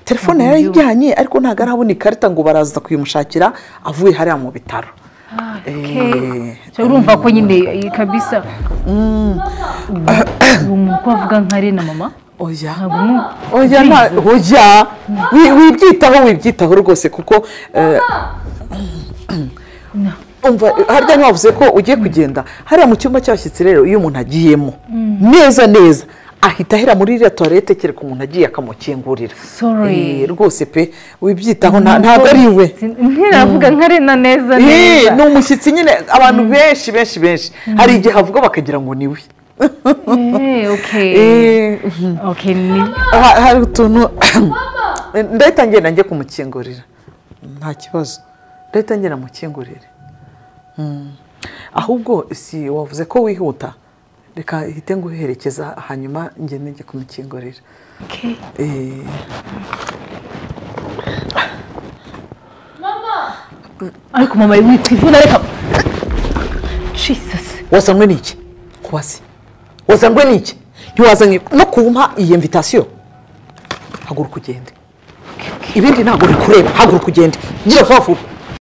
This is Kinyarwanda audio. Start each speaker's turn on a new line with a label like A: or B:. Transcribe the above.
A: Telefone yarayijyanye ariko ntabwo arabona ikarita ngo baraza kuyimushakira avuye hariya mu bitaro.
B: Urumva ko nyine kabisa uwo avuga nka Rena mama.
A: Oya oya oya, wibyitaho wibyitaho rwose kuko umva harya ntiwavuze ko ugiye kugenda hariya mu cyumba cy'abashyitsi. Rero iyo umuntu agiyemo neza neza ahita ahera muri iriya toilette, kereka umuntu agiye akamukingurira. Rwose pe wibyitaho, ntabwo ari we.
B: Ntiravuga nka Rena neza neza.
A: Ni umushyitsi nyine, abantu benshi benshi benshi hari igihe avuga bakagira ngo ni we. Hari utuntu ndahita ngenda njye kumukingurira, nta kibazo, ndahita ngenda mukingurire. Ahubwo si wavuze ko wihuta, reka ihite nguherekeza hanyuma ngende njye kumukingurira.
B: Ariko mama witwivuna reka. Jesus.
A: Wazanywe n'iki? Kubaze. Wazanywe n'iki? Ntiwazanye no kumpa iyi invitation. Haguruka ugende. Ibindi ntabwo bikureba, haguruka ugende. Gira vuba vuba.